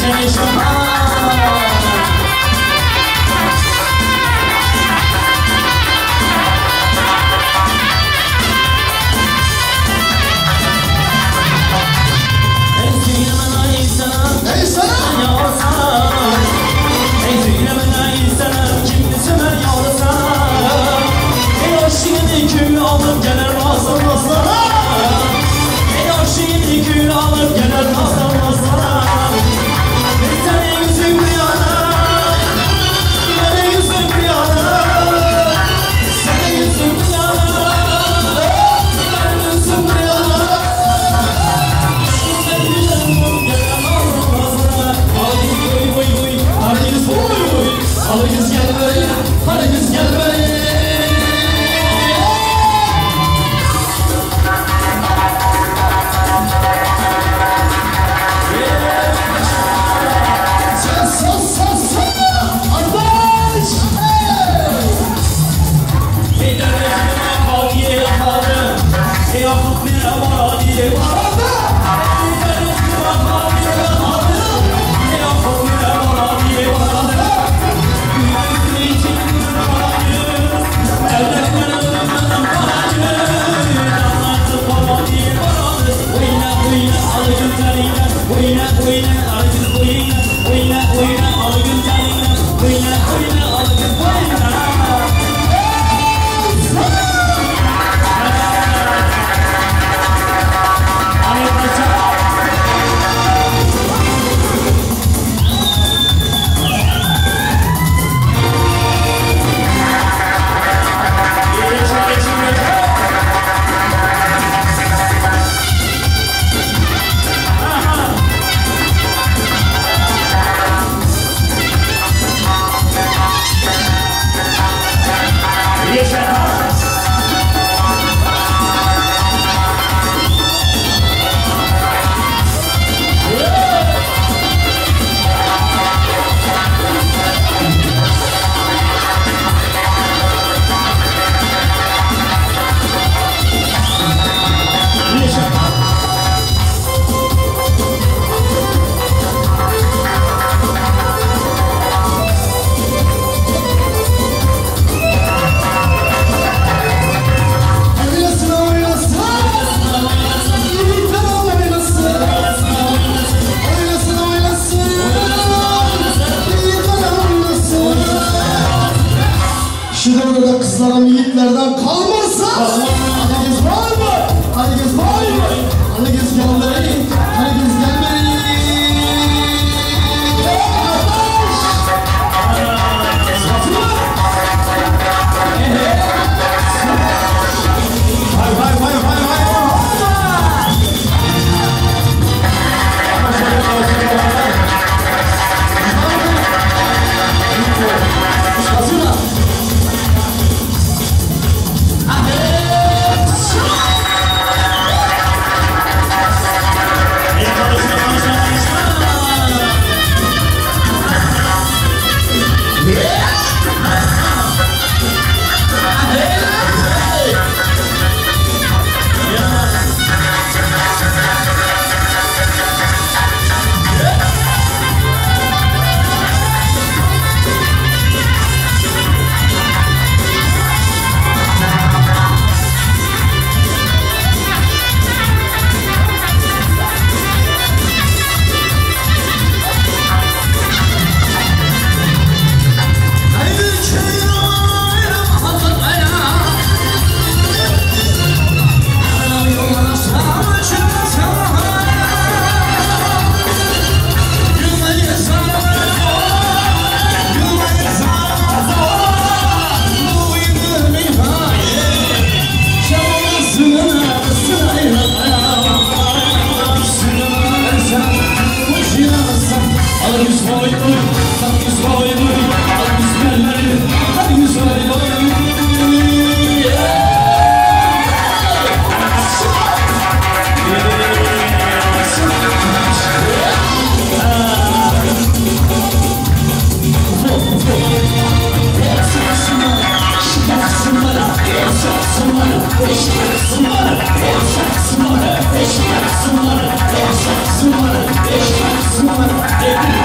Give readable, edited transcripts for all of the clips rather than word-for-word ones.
Ey sana! Sen sal sal sal! Arkadaş! Oynasın oynasın! Yiğitler oynasın! Oynasın oynasın! Yiğitler oynasın! Şu devirde kızlarım yiğitlerden kalmasın! Hadi kız var mı? Hadi kız var mı? Hadi kız gelmeli! Hadi kız gelmeli! Vay vay vay vay vay! Sumara,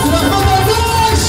Bırakma kardeş!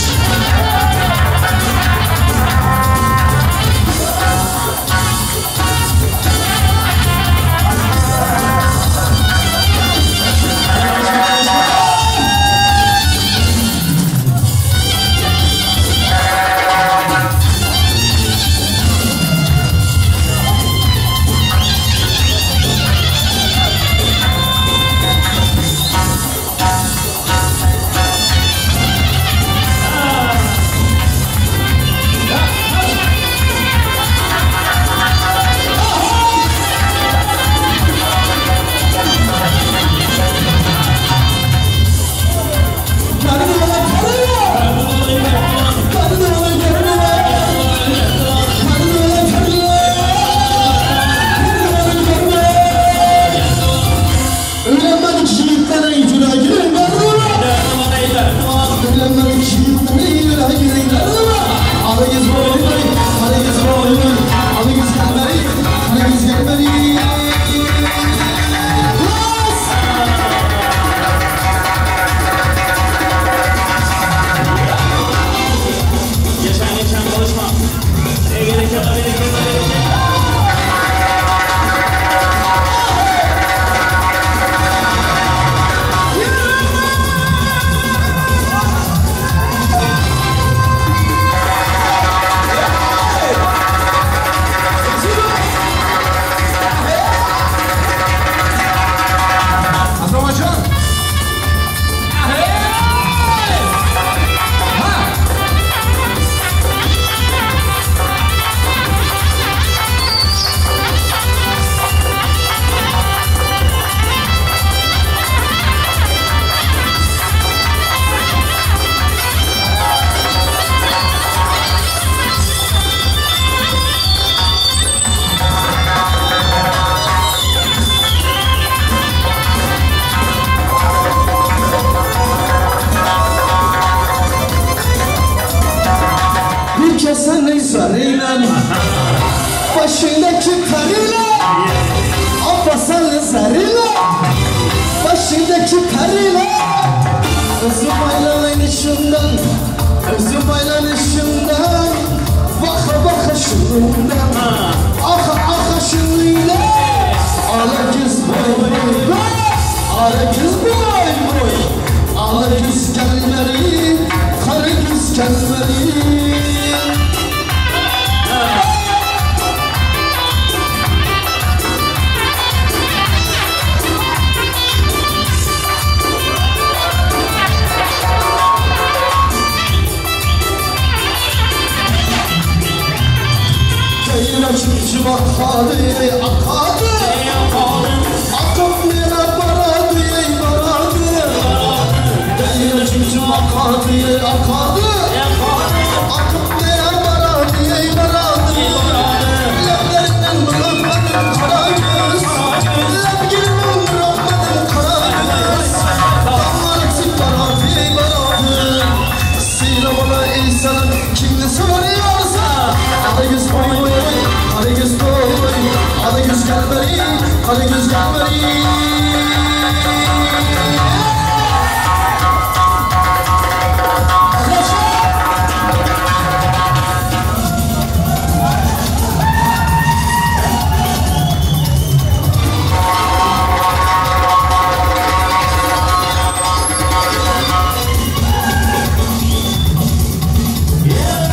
Geçen geçen konuşma. Ne gerek yok, ne gerek yok, ne gerek yok. Azerbaycan. Bir kesenin zarıyla, başındaki karıyla, Abbasanın zarıyla, başındaki karıyla, Özüm aylanışından, özüm aylanışından, Baka baka şunundan, aha aha şunuyla, Ala göz boy boy, ala göz boy boy, Ala göz gelmeri, kara göz gelmeri. Akadı, akadı. Akıp nere baradı, baradı. Deyre cimcim akadı, akadı. Akıp nere baradı, baradı. Leblerinden bırakmadım kara göz. Lebgirimin bırakmadım kara göz. Damlar eksik baradı, baradı. Sile bana insanın kimde soruyorsa. Kara göz boy boy, kara göz boy. Kara göz gelmeli, kara göz gelmeli. Yeah.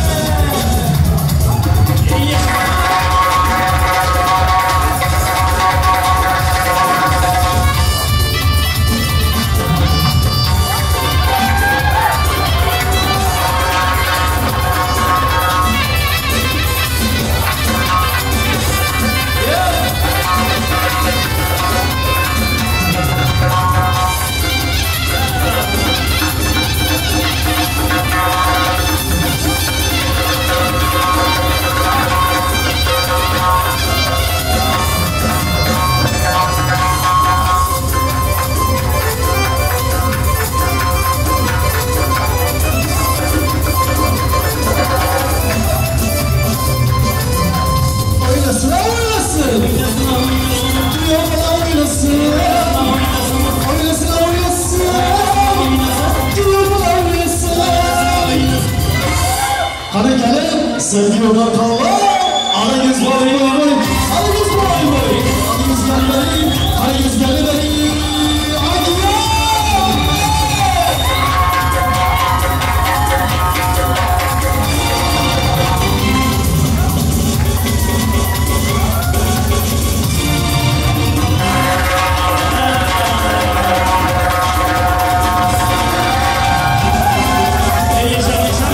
Oýnasyn, oýnasyn. Düýe oýnasyn. Oýnasyn, oýnasyn. Düýe oýnasyn. Hadi gelin, sevgi yoldan kalma. Ara göz boy boy boy. Ara göz boy boy. Ara göz gel beri. Ara göz gel beri. Hadi ya. Ey yaşa yaşa.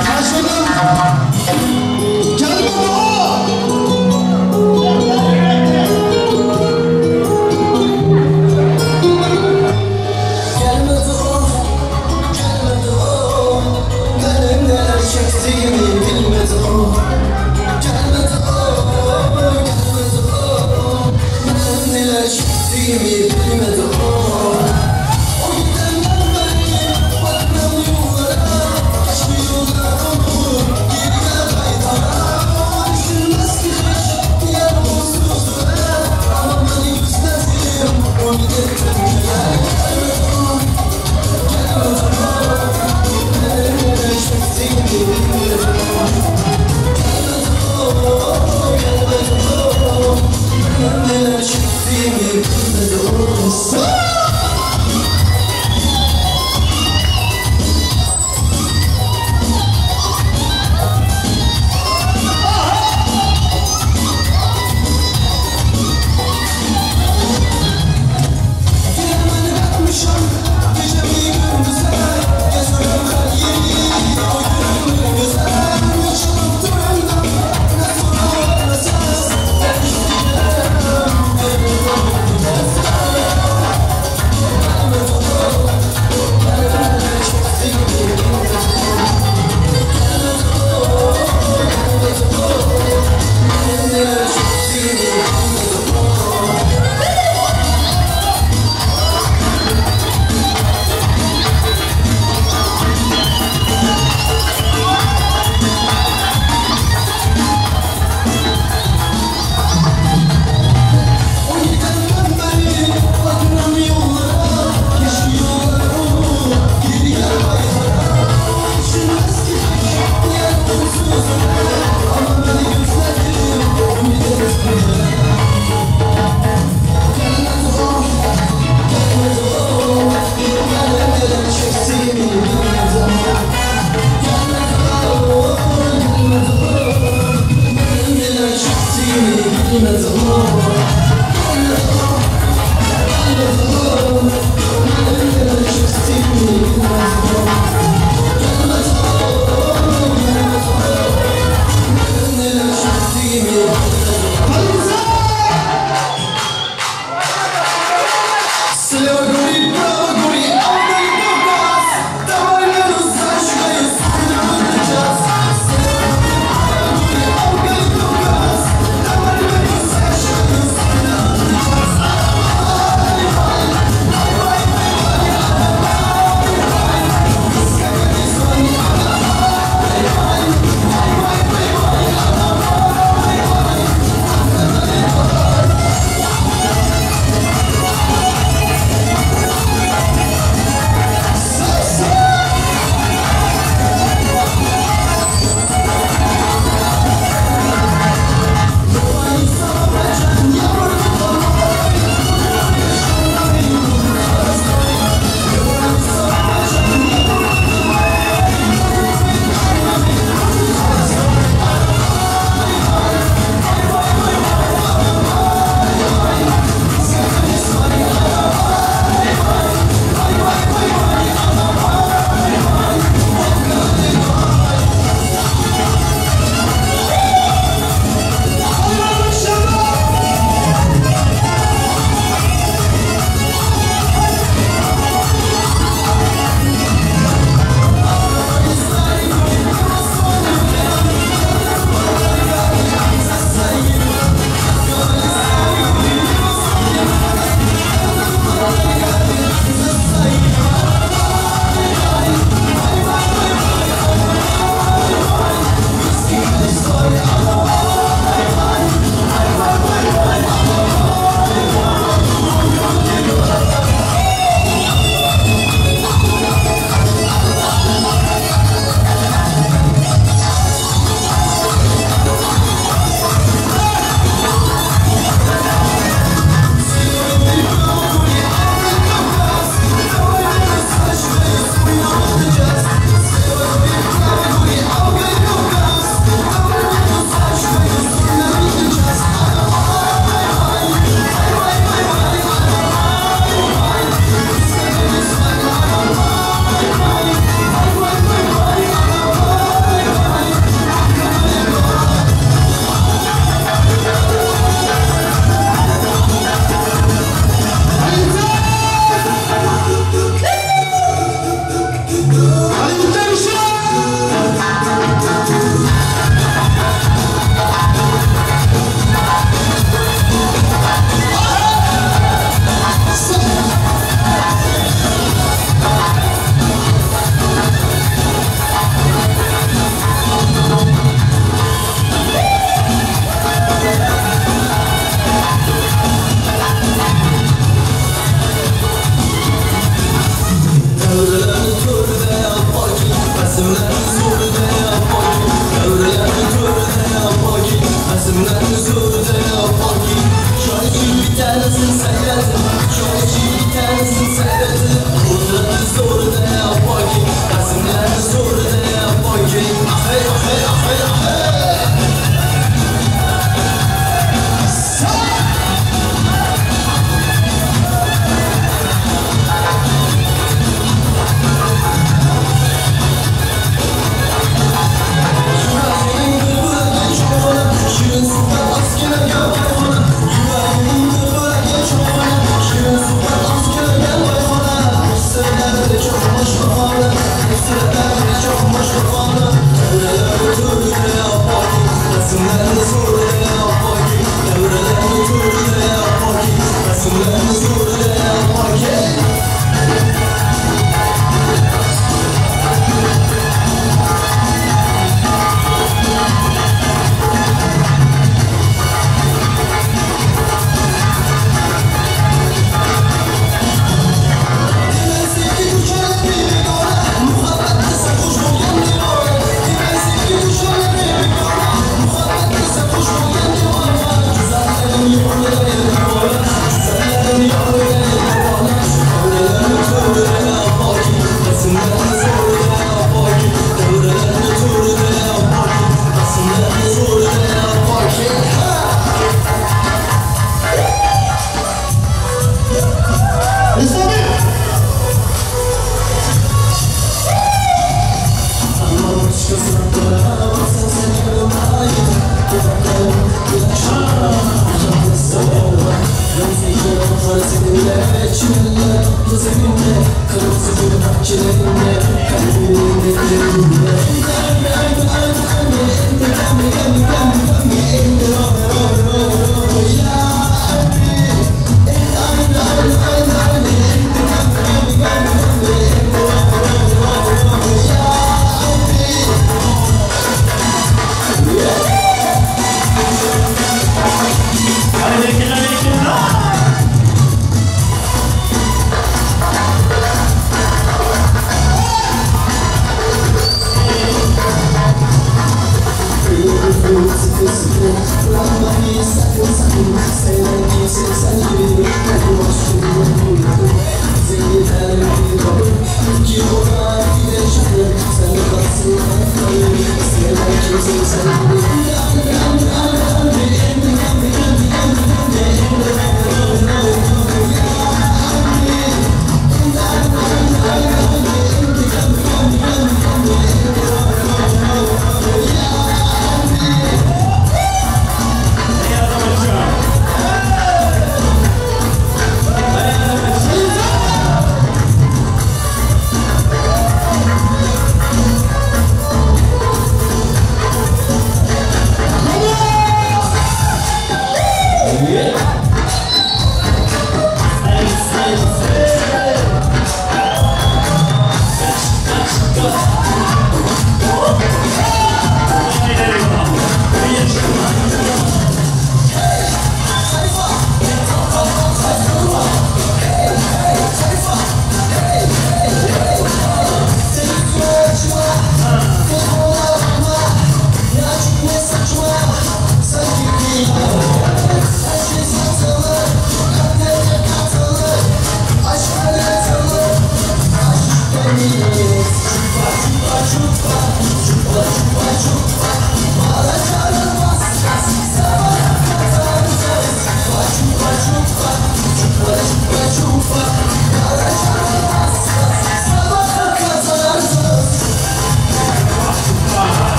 Başladım. Gel baba. Gelmedi o,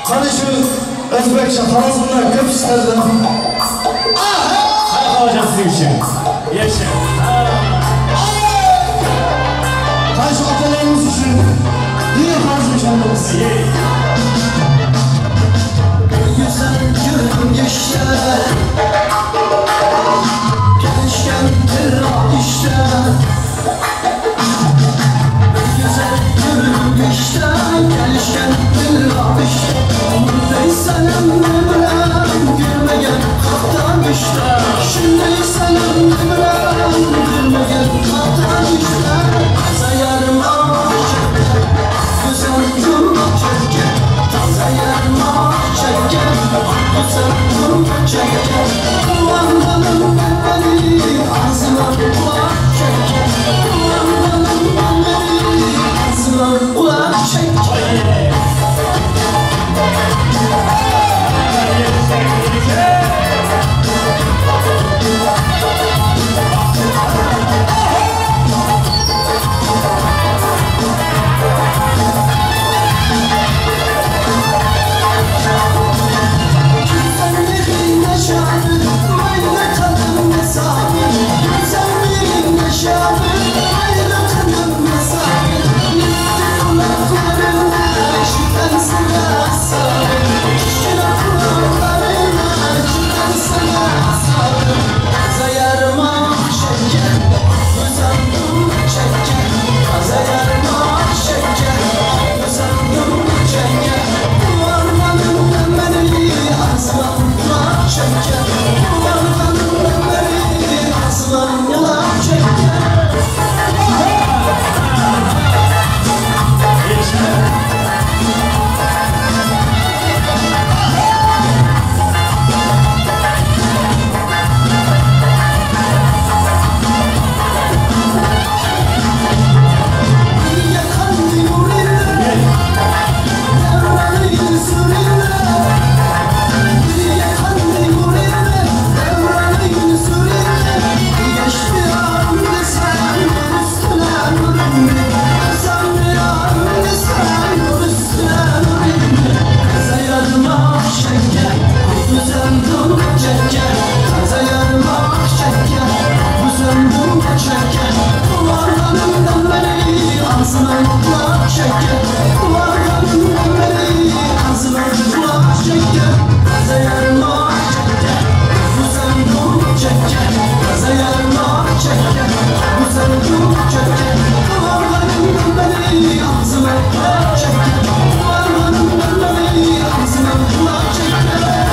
Qani shu o'zbekcha Xorazmdan ko'p ishlardan. Hadi hocam sizin için. Yaşa. Qani shu opalarimiz uchun yine Xorazm chalamiz. Güzel görünüşler Gelişkendir işte. Güzel görünüşler. Ağzına şeker. Varganın beni ağzına şeker. Zayarma şeker. Bu sen dur çeker. Zayarma şeker. Bu sen dur çeker. Varganın beni ağzına şeker. Varganın beni ağzına şeker.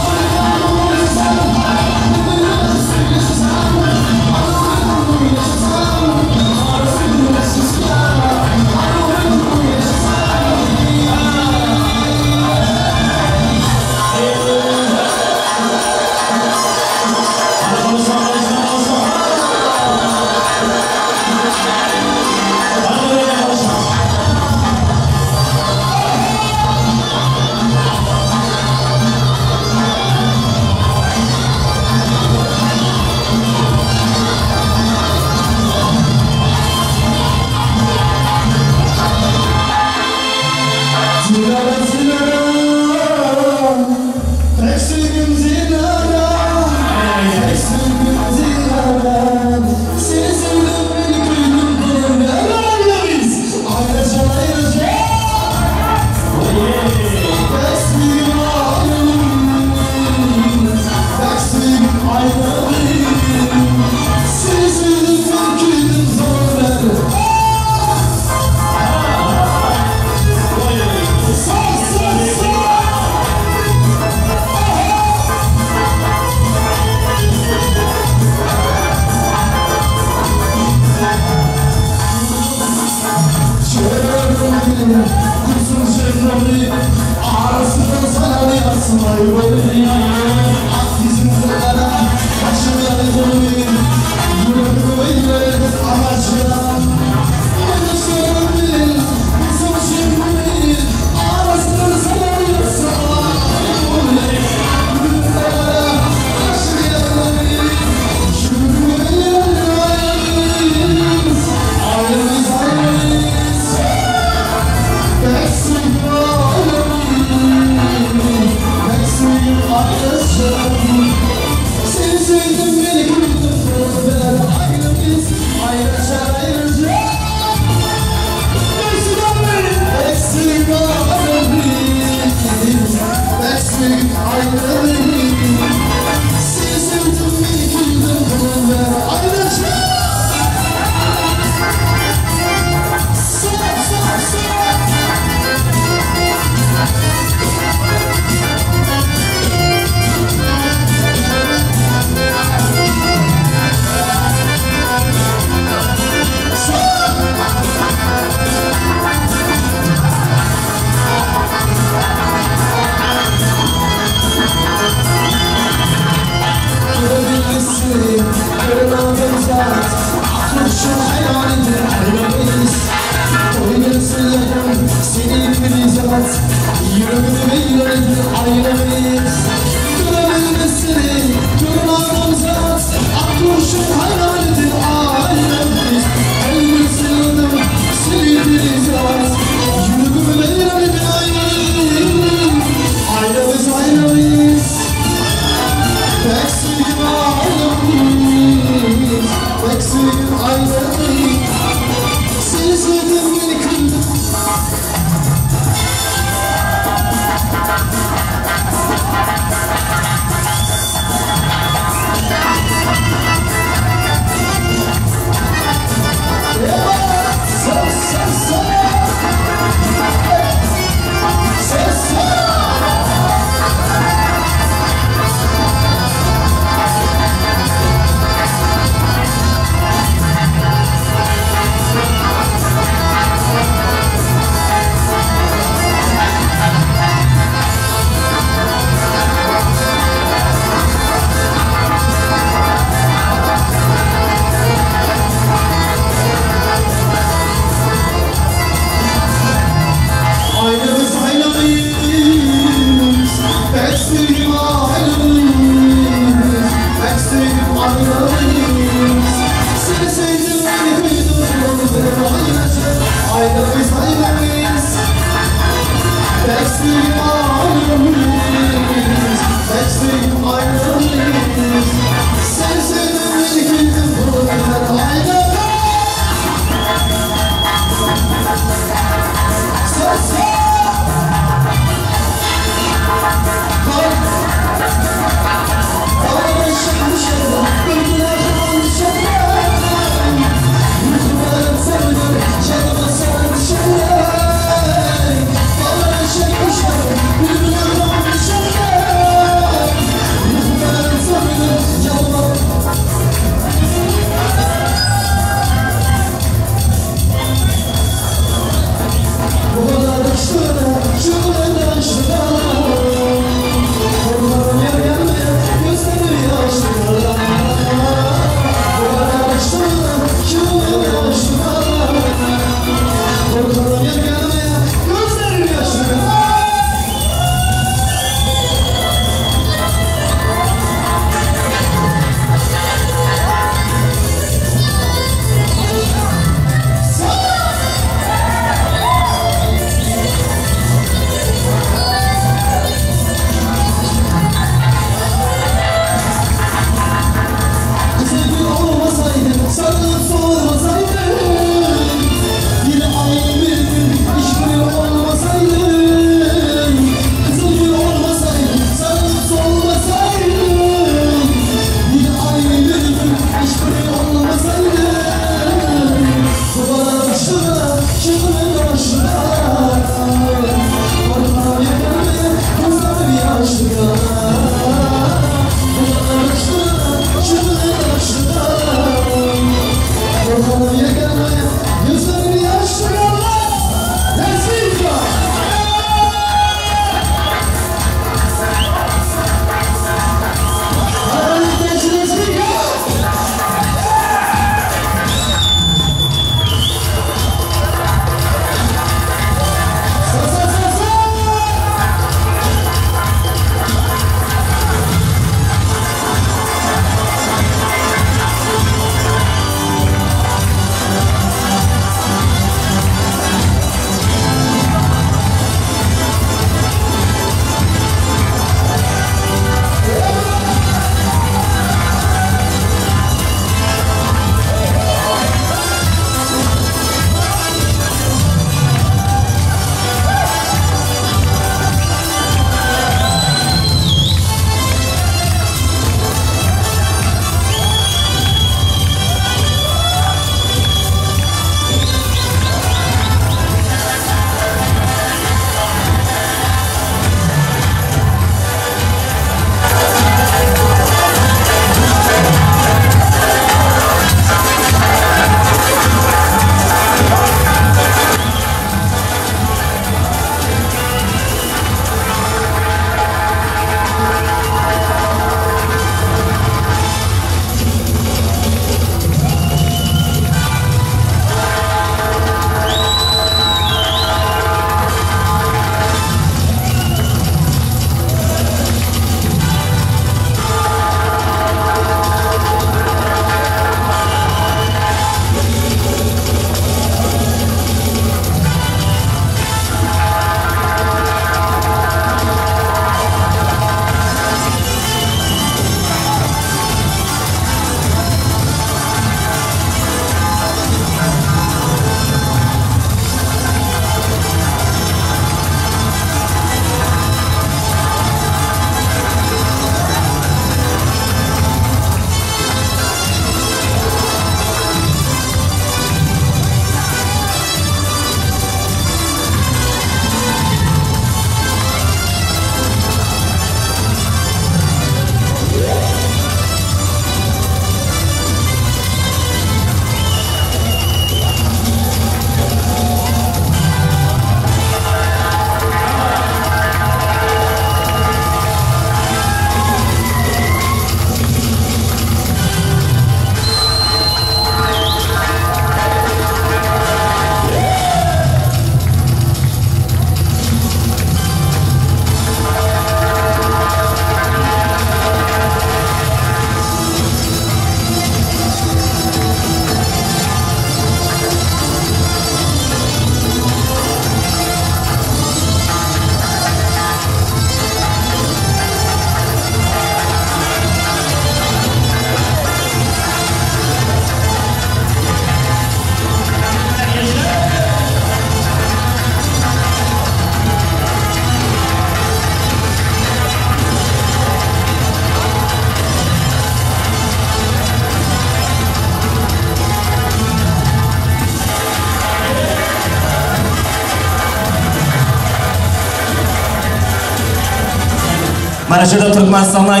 Mana şu ýerde Türkmenistandan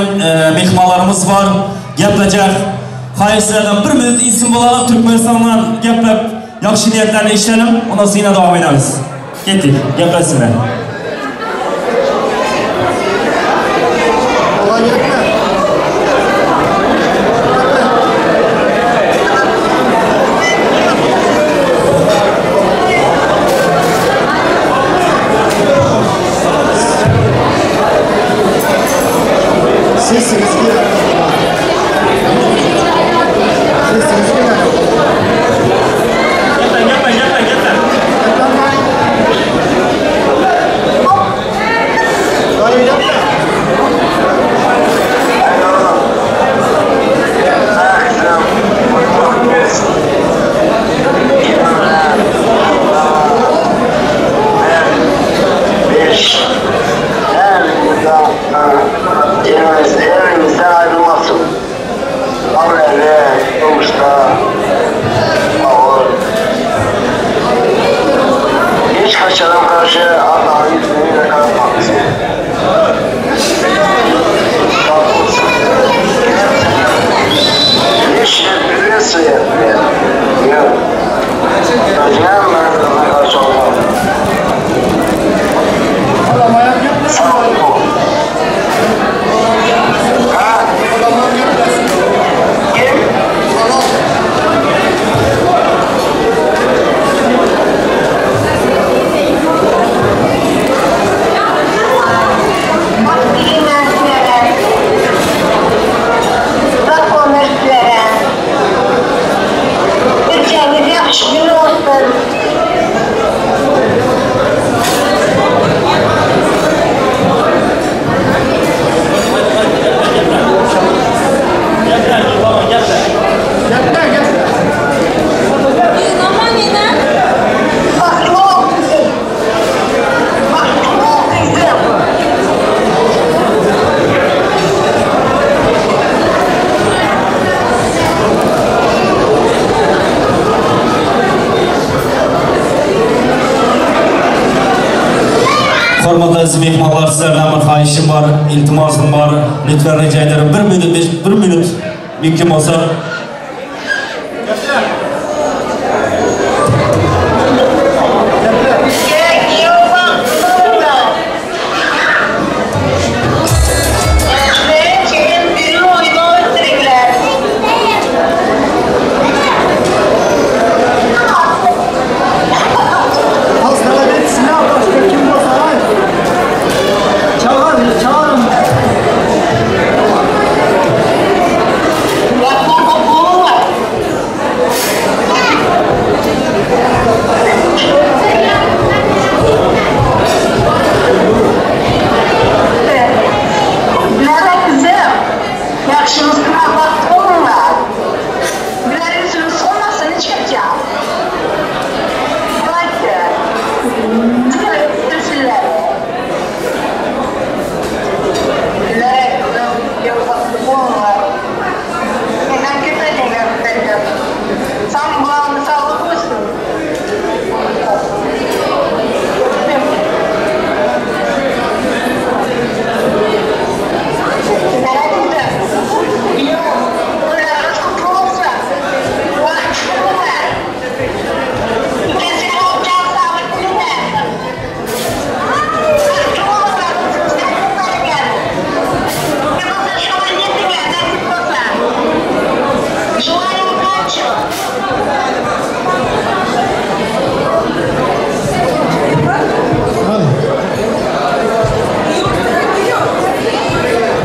myhmanlarymyz bar. Geplejek. Haýyş sizlerden bir minut isim bolalyň Türkmenistandan geplep ýagşy niýetlerini eşidelim. Ondan soň ýene dowam ederiz. Ketdik. Geplesinler. Hormatly aziz myhmanlar sizlerden bir haýyşym bar, iltimasym bar. Lütfen rica ederim bir minut, bir minut mümkün bolsa.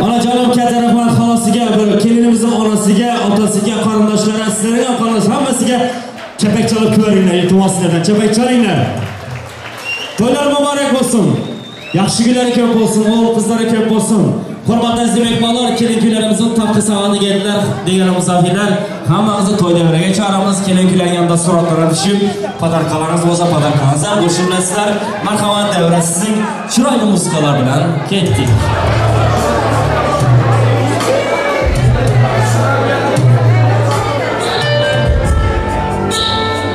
Onajonim katta rahmat xolasiga, bir kelinimizning onasiga, otasiga, qarindoshlari, sizlarga ham qarindosh hammasiga chapak chalib ko'ringlar, iltimos sizlardan chapak chalinglar. To'ylar muborak bo'lsin. Yaxshi kunlari ko'p bo'lsin, o'g'il qizlari ko'p bo'lsin. Hurmatli aziz mehmonlar, kelin kuylarimizning taqdi sog'ini keldilar, degan musofirlar, hammamizni to'y davraga chaqiramiz. Kelin kuylarning yanında suratlarga tushib, podarkalarınız bo'lsa podarkalarınızı ham qo'shib bilasizlar. Marhamat, davra sizning chiroyli musiqalar bilan ketdik.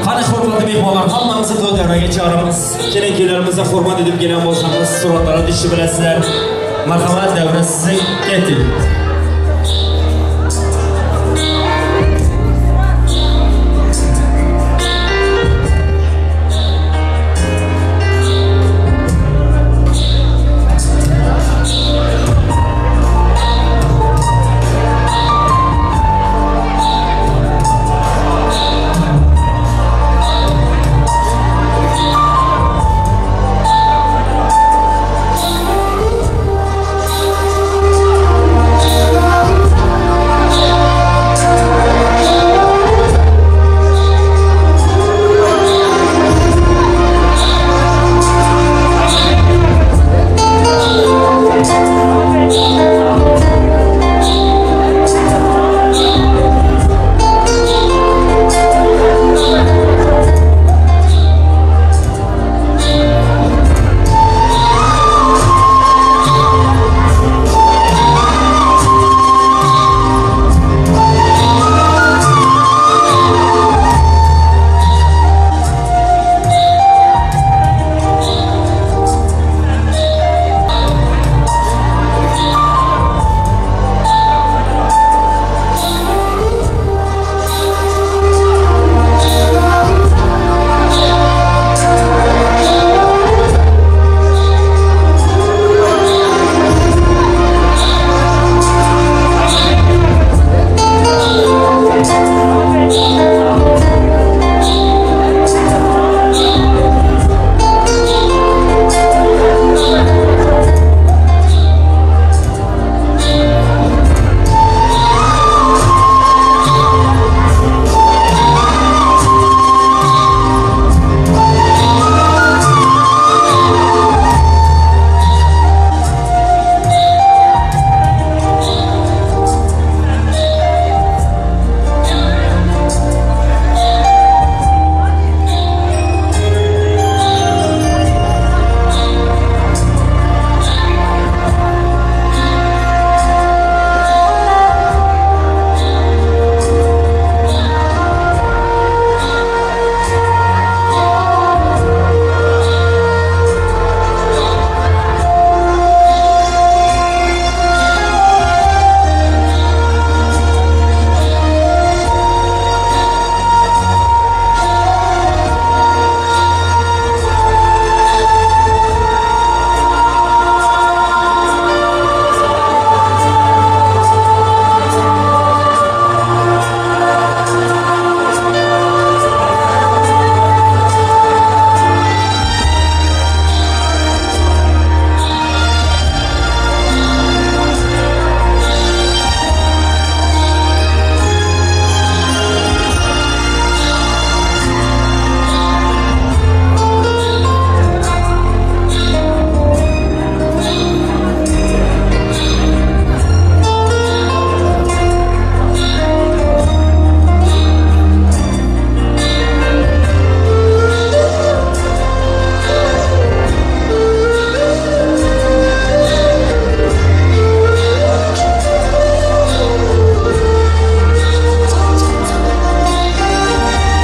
Qani hurmatli mehmonlar, hammamizni to'y davraga chaqiramiz. Kelin kuylarimizni hurmat edib kelgan bo'lsangiz, suratlarga tushib bilasizlar. Marhamat, davra sizning. Siziň eti.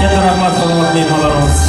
Katta rahmat, hurmatli mehmonlarimiz.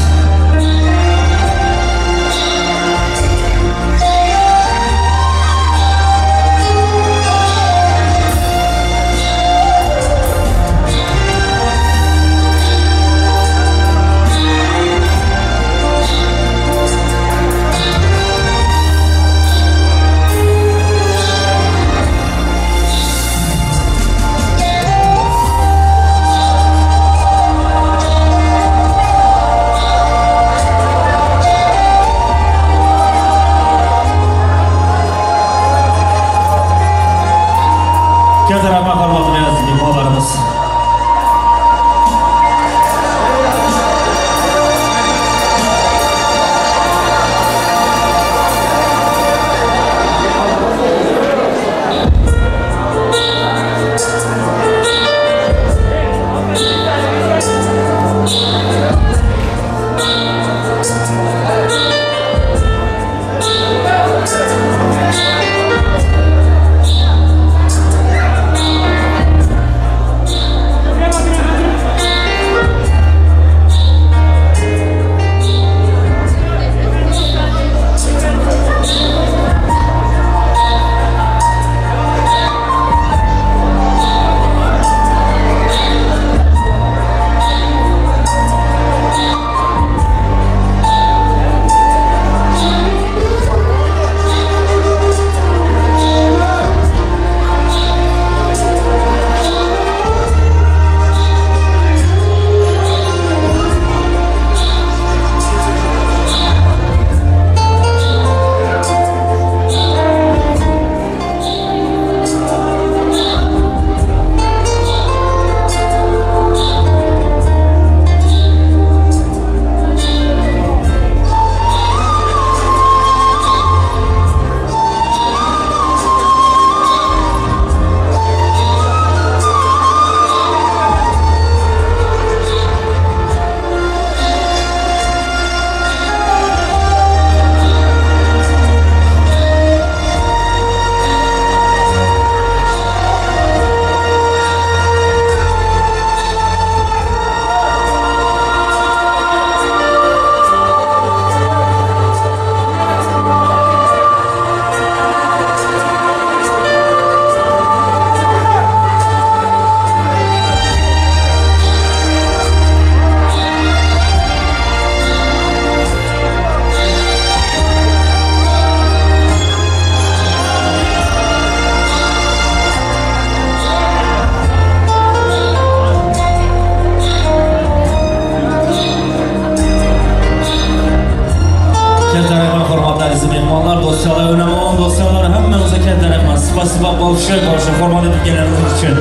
üçün.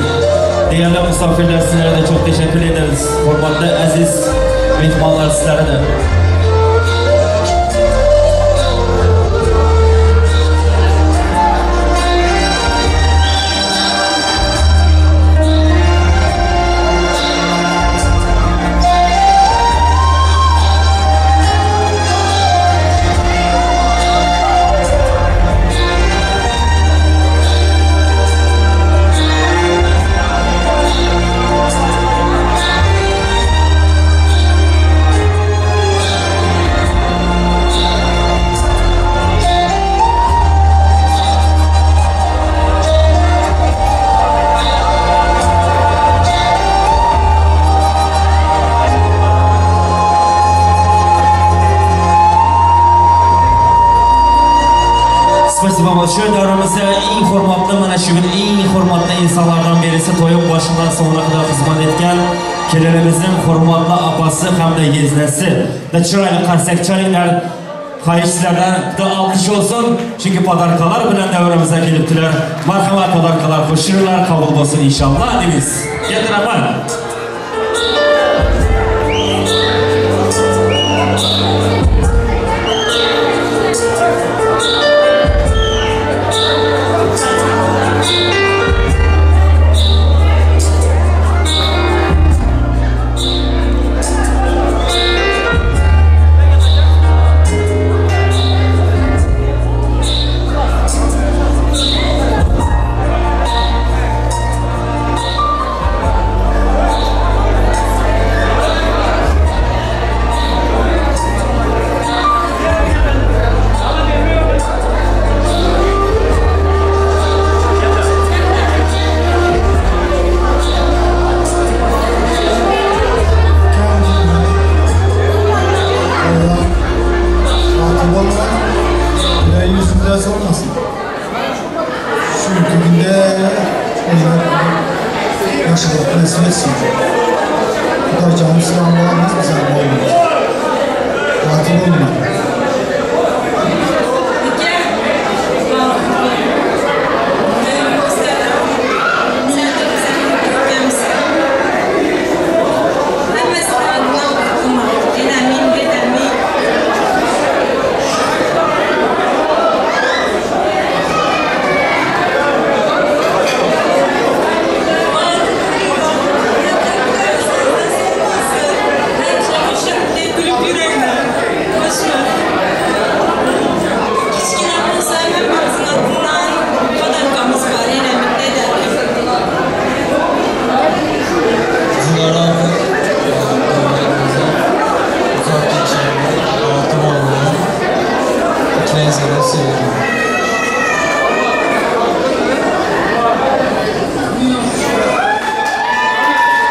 Değerli misafirler sizlere de çok teşekkür ederiz. Hürmetli aziz mehmanlar sizlere de. Спасибо большое davramizda eng hurmatli mana shu gün eng hurmatli insonlardan birisi to'yim boshidan so'ngina qadar xizmat etgan kelinimizning hurmatli opasi hamda yeznasi. Da chiroyli qarsak chalinglar. Xohish sizlardan bitta olqish bo'lsin, chunki podarkalar bilan davramizga kelibdilar. Marhamat podarkalar, qo'shiqlar qabul bo'lsin inshaalloh deymiz. Ketir rahmat.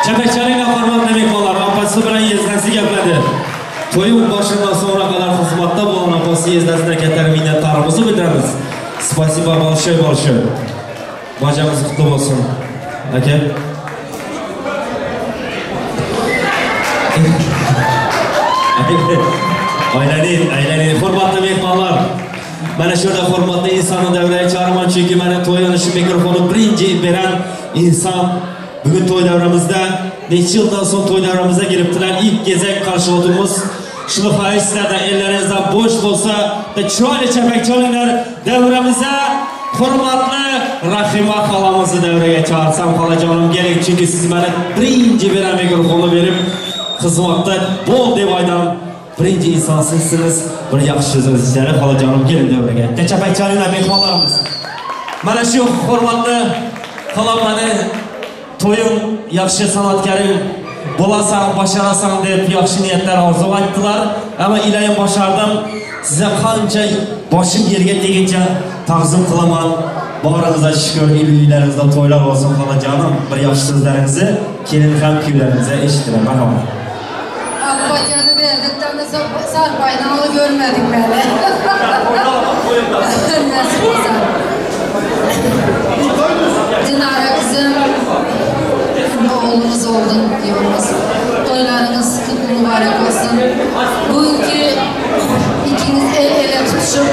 Chapak hurmatli mehmonlar, opasi bilan yeznasi gapladi. To'yim boshidan so'ngra qadar xizmatda bo'lgan opasi yeznasidan katta minnatdorligimizni bildiramiz. Спасибо большое большое. Barchamiz qutlu bo'lsin. Aka. Aylaning, aylaning, hurmatli mehmonlar. Mana shu yerda hurmatli insonni davraga chaqiraman, chunki mana to'yini shu mikrofonni birinchi beran inson bugun to'y davramizda necha yildan so'ng to'y davramizga kelibdilar. Ilk gezak qarshilovimiz. Shuni xohish sizlardan ellaringizdan bo'sh bo'lsa, chiroyli chapak chalinglar. Davramizga hurmatli Rahima xolamizni davraga chaqirsam, xolajonim keling, chunki siz mana birinchi beran mikrofonni berib xizmatda bo'l deb aytaman. Birinchi inson sizsiniz. Bir yaxshi so'zingiz ishlar, xolajonim keling davraga. Chapak chalinglar mehmonlarimiz. Mana shu hurmatli xolam mani to'yim yaxshi san'atkorim bo'lasan, basharasan deb yaxshi niyatlar orzu aytdilar. Ammo ilayim bashardim. Size qancha boshim yerga teguncha ta'zim qilaman. Boringizga shukr, uylaringizda to'ylar bo'lsin xolajonim. Bir yaxshi so'zlaringizni kelin ham kuylaringizga eshittiraman. Marhamat. Akbacanı verdikten de sarpaydan görmedik beni. Nasip olsa. Dinara kızım, oğlumuz oldun diyoruz. Toylarınız kutlu mübarek olsun. Bugünkü ikiniz el ele tutuşup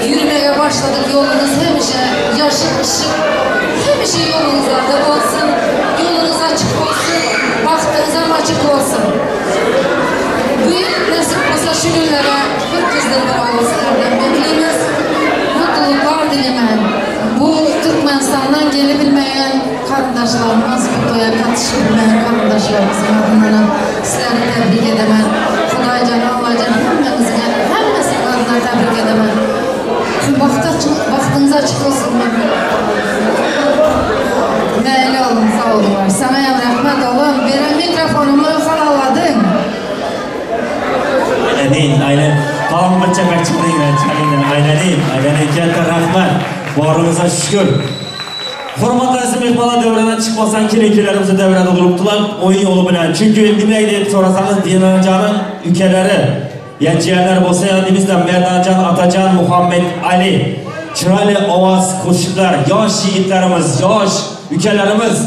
yürümeye başladık. Yolunuz hemişe yaşık ışık, Hemişe ýoluňyzlarda bolsun, ýoluňyz açyk bolsun, bagtyňyzam açyk bolsun. Bu ýyl nesip bolsa şu günlere bir gyzdyr bir ogul sizlerden beklimiz. Mutluluklar dilemen. Bu Türkmenistandan gelebilmeýän garyndaşlarymyz, bu toýa gatyşyp bilmeýän garyndaşlarymyzyň adyndanam sizleri tebrik edemen. Hudaýjan, Allajan hemmäňiziňe hemmesiniň adyndan tebrik edemen. Bagty açyk, bagtyňyz açyk bolsun. Mäli oglum, sag boluň. Saňa hem rahmet oglum, beren mikrofonymy halalladyň. Aylaning, aylan. Tog'im bir chapak chiqdinglar, chalinglar. Aylaning, aylaning. Katta rahmat. Borimizga shukur. Hurmatli aziz mehmonlar davradan chiqib qolsang, kelin-kuylarimiz davrada turibdilar o'yin yo'li bilan. Chunki nima deb so'rasangiz, Dinajoning ukalari, ya jiyanlar bo'lsa, yonimizda Merdonjon, Otajon, Muhammad Ali. Chiroyli ovoz qo'shiqlar, yosh yigitlarimiz, yosh ukalarimiz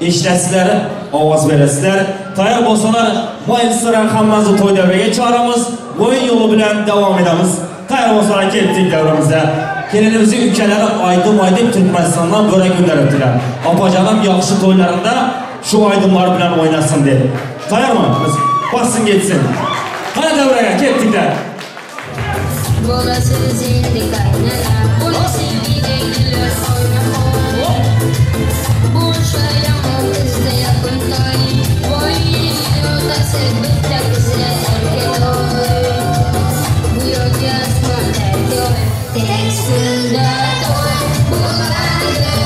eshitasizlar, ovoz berasizlar. Tayyor bo'lsalar, muallimlar hammamizni to'y davraga chaqiramiz. O'yin yo'li bilan davom etamiz. Tayyor bo'lsalar, ketdik davramizda. Kelinimizning ukalari Oydin Oydin Turkmanistondan bo'lak ko'taribdilar. Opajonim yaxshi to'ylarida shu oydinlar bilan o'ynasin deb. Tayyormi? Biz bossin ketsin. Qani davraga ketdiklar. Bolasiz endi kaynana, bolasi uydagilar oynamon. Bo'lsa yomon bizda yaqin toy, voy otasi bitta qizi erkatoy. Bu yo'lga osmonda to'y, tez kunda to'y bo'ladi.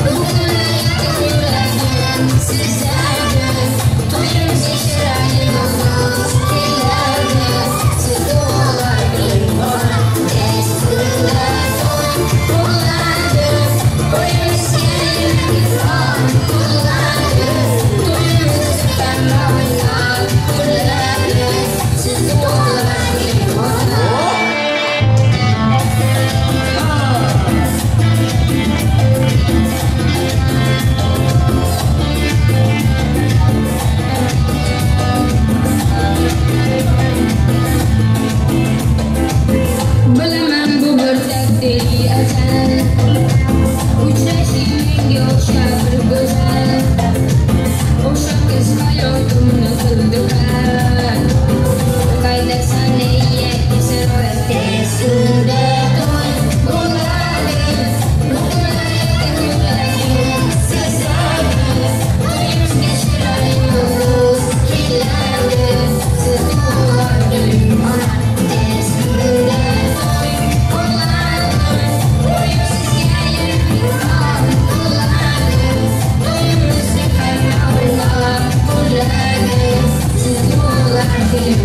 Bu kunlar yaqin yuragim sezardi. To'yimizga chiroyli yulduz kelardi. Siz o'g'illar ona, tez kunda to'y bo'ladi. To'yimizga yaqin bo'ladi. To'yimizda hamma o'ynab kuladi. Siz o'g'illar ona. Bilaman bu bir taqdiriy azal. Uchrashing menga o'xshab bir go'zal. O'sha qiz hayotimni qildi hal. Qaydasan ey yakkasaroy, tez kunda to'y bo'ladi. Bu kunlar yaqin yuragim sezardi. To'yimizga chiroyli yulduz kelardi. Siz o'g'illar ona, tez kunda to'y bo'ladi. To'yimizga yaqin bo'ladi. To'yimizda hamma o'ynab kuladi. Siz o'g'illar ona.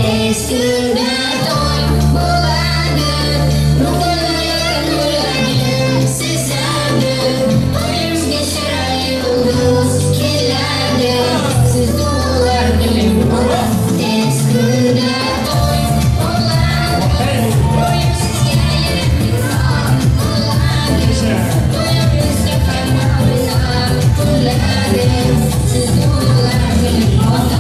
Tez kunda to'y bo'ladi. Bu kunlar yaqin yuragim sezardi. To'yimizga chiroyli yulduz keladi. Siz o'g'illar ona, tez kunda to'y bo'ladi. To'yimizga yaqin bo'ladi. To'yimizda hamma o'ynab kuladi. Siz o'g'illar ona.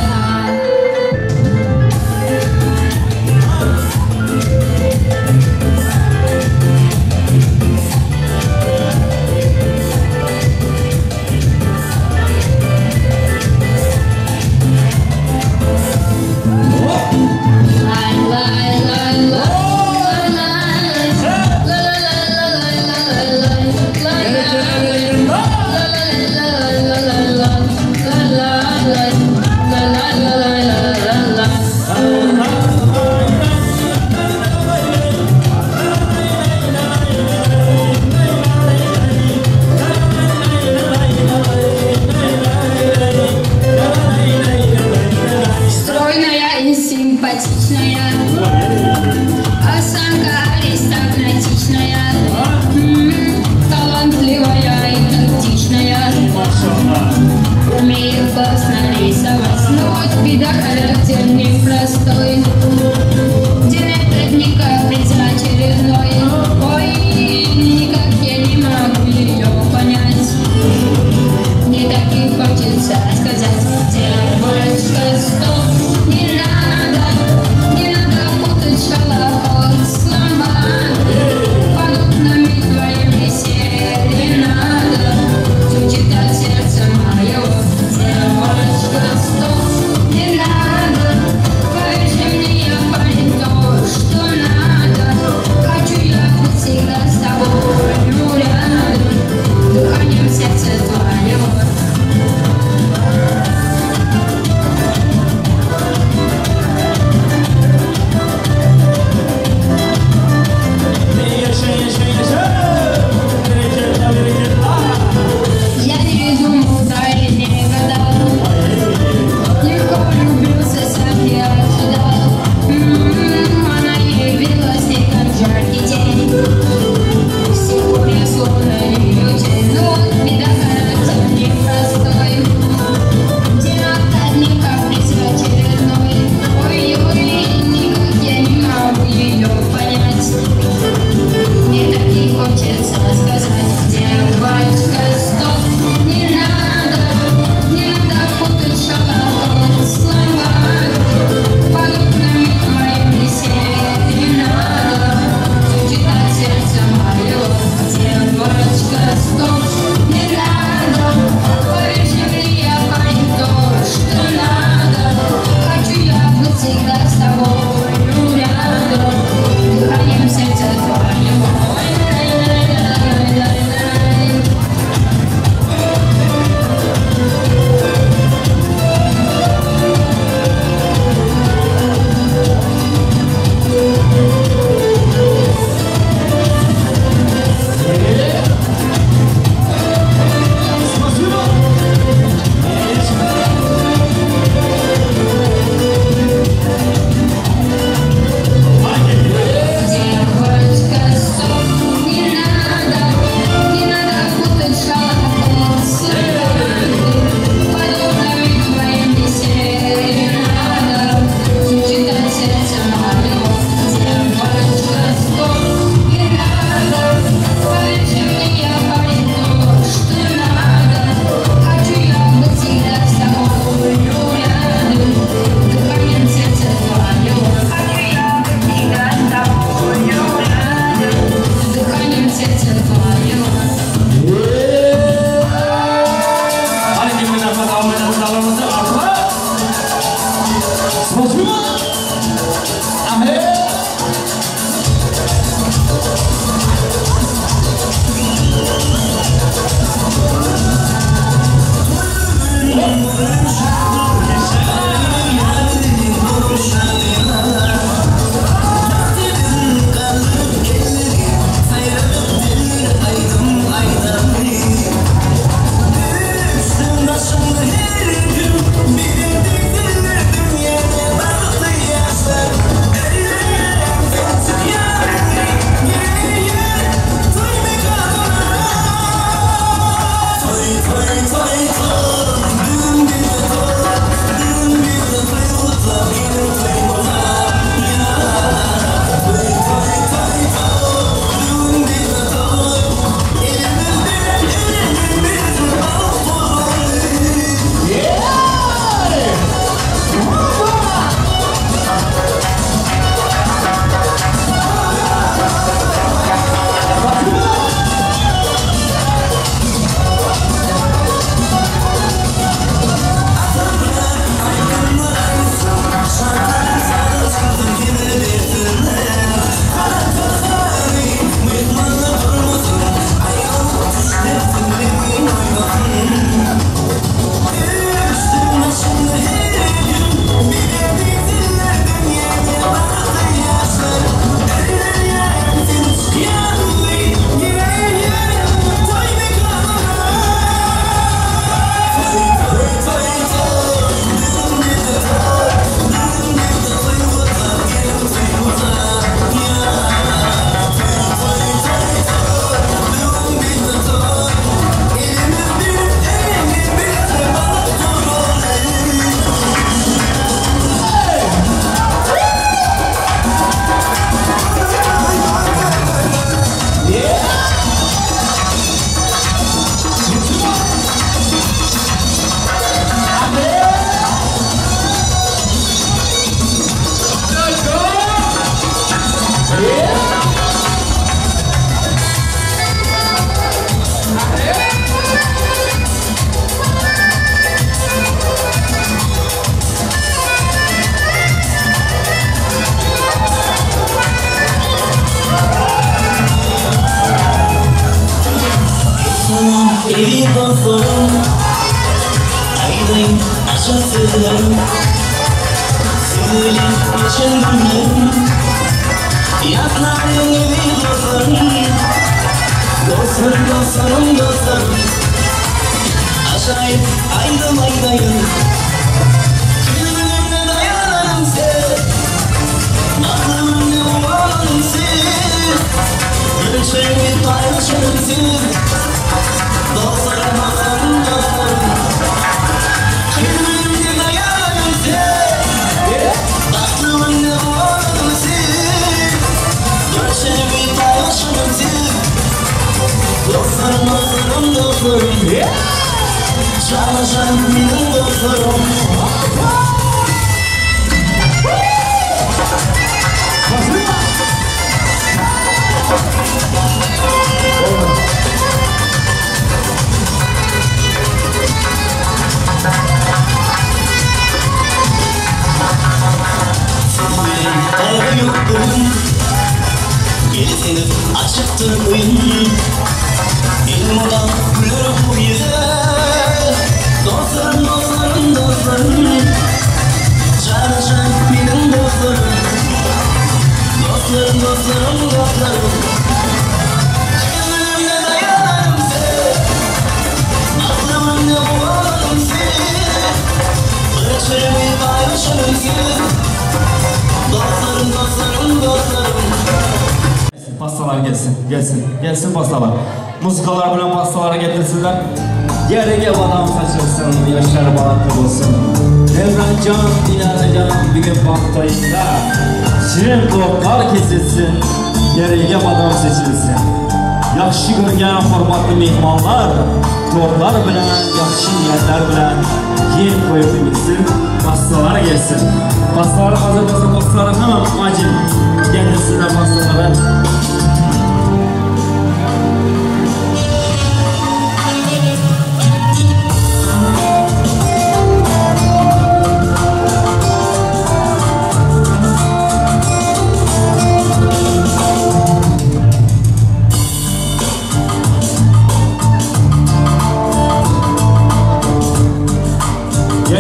Стройная и симпатичная, осанка аристократичная, талантливая и тактичная, умеет классно рисовать, но вот беда, характер непростой. День опять не каприз очередной, ой, никак я не могу ее понять.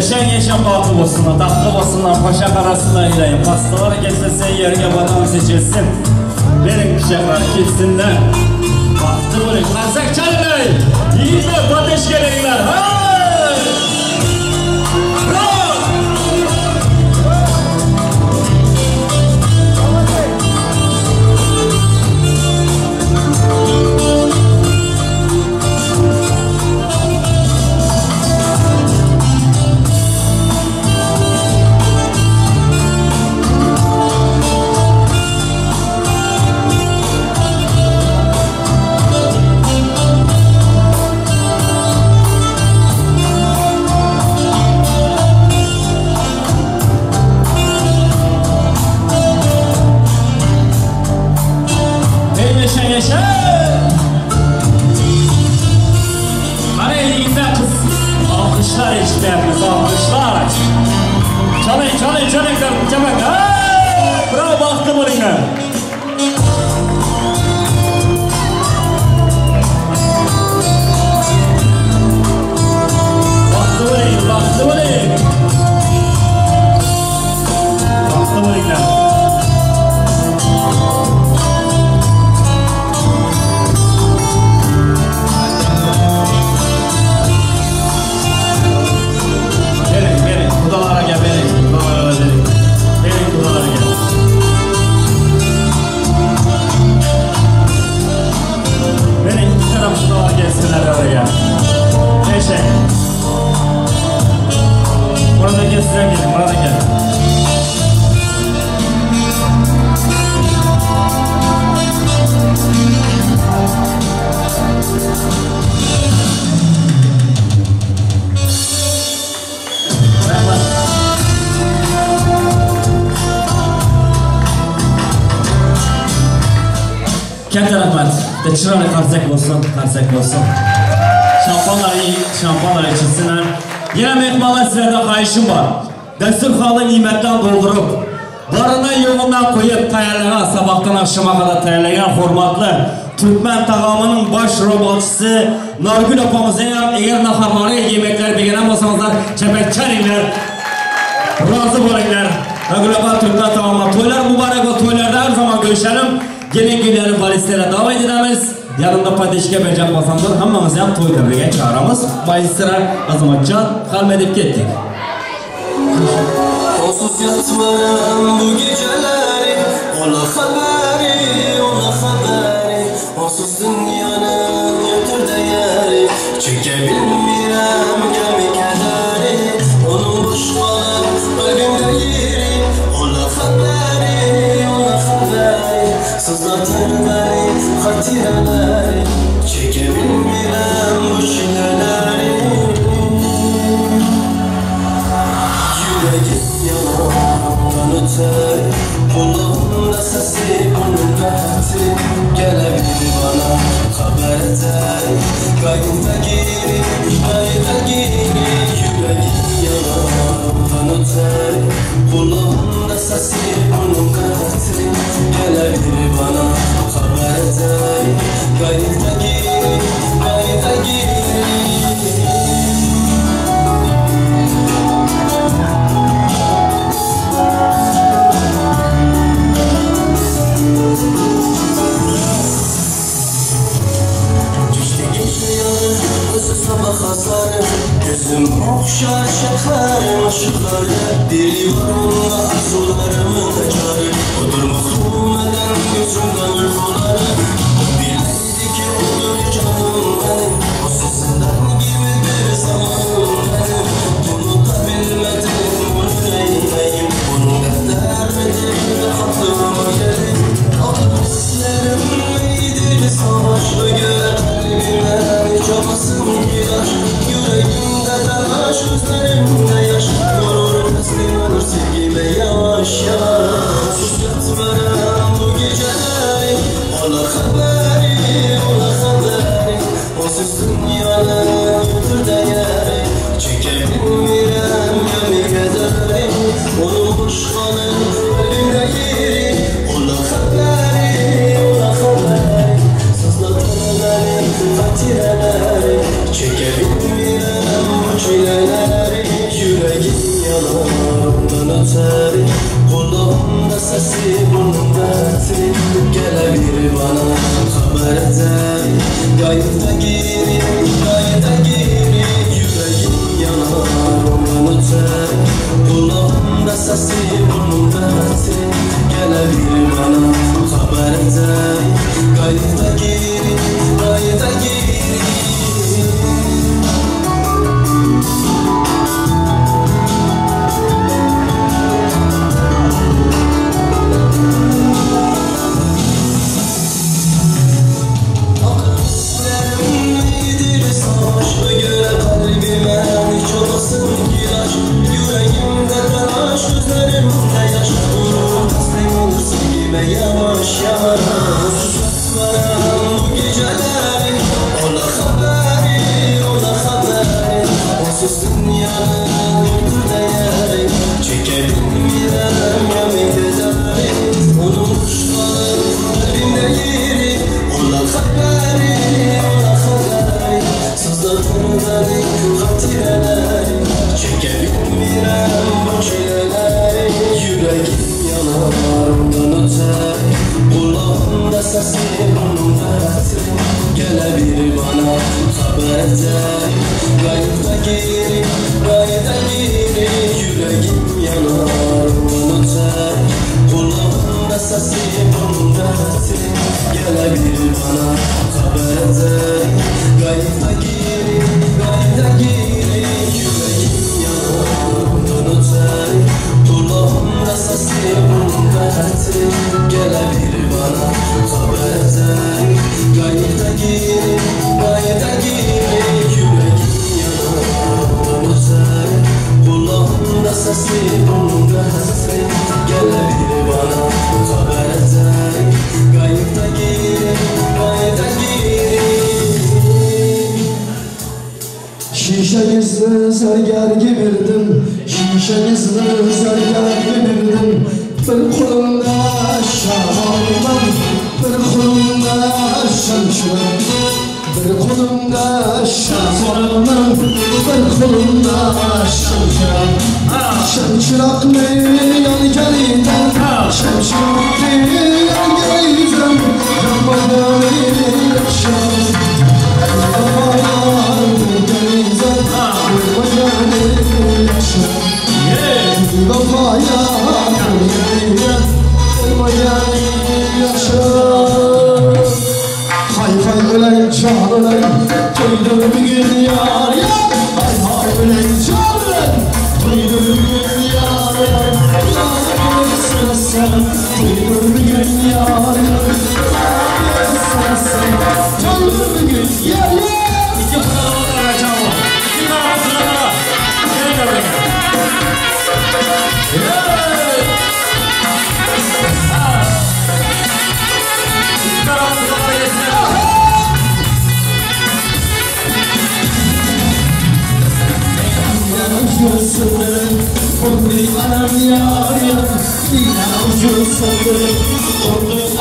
Yaşan yaşan batıl olsunlar, tatlı olsunlar, paşa karasınlar ilayim. Pastalar kesilsin, yerine badam seçilsin. Benim bıçaklar kessinler. Baktı bunu, karsak çalın. Yiğitler, pateş gelenler. Hey! Bravo! Alkışlar eşitlerimiz, alkışlar. Çalın, çalın, çalın, çalın. Hey! Bravo, baktım oraya. Baktım oraya, baktım oraya. Baktım oraya. Burada gel, size gelin, burada gel. Katta rahmat. Chiroyli qarsak bo'lsin, qarsak bo'lsin. Şampanlar şampanlar içilsinler. Yine mehmanlar sizlerden xahişim var. Dasturxonni nimetden doldurup, barına yo'g'undan qo'yib tayyorlagan, sabahdan akşama kadar tayyorlagan hurmatli Türkmen tagamının baş robotçısı Nargül opamızın ham eğer naharları, yemekler beğenen bolsangizlar, çepek çalinglar, razı bo'linglar. Nargül opa Türkmen tagamı to'ylar mübarek ol, to'ylarda her zaman görüşelim. Gelin günleri valizlere davet edemiz. Yanında padeşke berjak bolsangizlar, hammamizni ham to'y tabrigiga chaqiramiz. Valizlere Azamatcan qalma deb ketdik. Onsuz yatmaram bu geceleri, ona haberi, ona haberi. Onsuz dünyanın götür değeri, çekebilmirem gemi kederi. Onun boş kalan kalbimde yeri, ona haberi, ona haberi. Sızlatır beni hatireleri, çekebilmirem bu çileleri. Yüreğim yalandan öter, kulağımda sesi bunun rahatı. Gelebilir bana haber eder, kayda geri, kayda geri. Yüreğim yalandan öter, kulağımda sesi bunun rahatı. Gelebilir bana haber eder, kayda geri, kayda geri. Düştü gece yarı, özü sabah hasarı. Gözüm okşar şekerim ışıkları. Dili var onda arzularımın tekrarı. Odur mahrum eden gözümden uykuları. O bilmezdi ki odur canım benim. O sesinden gibidir zamanım benim. Bunu da bilmedim, bunu neyleyim. Bunu kader midir ve hatırıma gelir. Adım hislerim neydir savaşlı göre. Kalbime hiç olmasın gider. Yüreğimde telaş, gözlerimde yaş. Yorur teslim olur sevgime yavaş yavaş. Sus yatmaram bu geceleri, ona haberi, ona haberi. Onsuz dünyanın götür değeri, çekebilmirem gemi kederi. Onun boş kalın kalbimde yeri, ona haberi, ona haberi. Sızlatır beni hatireleri, çekebilmirem bu çileleri. Yüreğim yanar ondan öteri Kulağımda sesi burnumda etri Gelebilir bana haber eder Kayıta geri, kayıta geri Yüreğim yanar ondan öteri Kulağımda sesi burnumda etri Gelebilir bana haber eder Kayıta geri, kayıta geri. Göre kalbime hiç olasın ki Yüreğimde telaş, gözlerimde yaş. Vurur teslim olur sevgime yavaş yavaş. Susmayan bu geceleri, ona haberi, ona haberi. Onsuz dünyanın yoktur değeri. Çekebilmirem yemin ederim. Onun kuşları kalbimde yeri. Ona haberi, ona haberi. Sızlatır beni hatireleri. Çekebilmirem bu çileleri. Yüreğim yanar ondan öte. Kulağımda sesi burnumda etri. Gelebilir bana haber eder. Kayıta geri, kayıta geri. Yüreğim yanar ondan öte. Kulağımda sesi burnumda etri. Gelebilir bana haber eder. Kayıta geri, kayıta geri. Yüreğim yanar ondan öte. Kulağımda sesi burnumda etri. Gelebilir bana haber eder. Kayıta geri, kayıta geri. Yüreğim yanar ondan öte. Kulağımda sesi burnumda etri. Gelebilir bana haber eder. Kayıta geri, kayıta geri. Şişe yüzlü serger gibirdim, şişe yüzlü serger gibirdim. Bir kolumda şamanım, bir kolumda şamşıram. Bir kolumda şamanım, bir kolumda şamşıram. Şamşıraklı yan geliden, şamşıraklı yan geliden. Yanmadan yaşam. Hay hay ölen can ölen, toydur bugün yar yar. Hay hay ölen can ölen, toydur bugün yar yar. Yar sen, toydur bugün yar yar. Yar sen, toydur bugün yar yar. İki kanalı çabuk. İki kanalı sırada. Gelin buraya. İki kanalı sırada geçsin.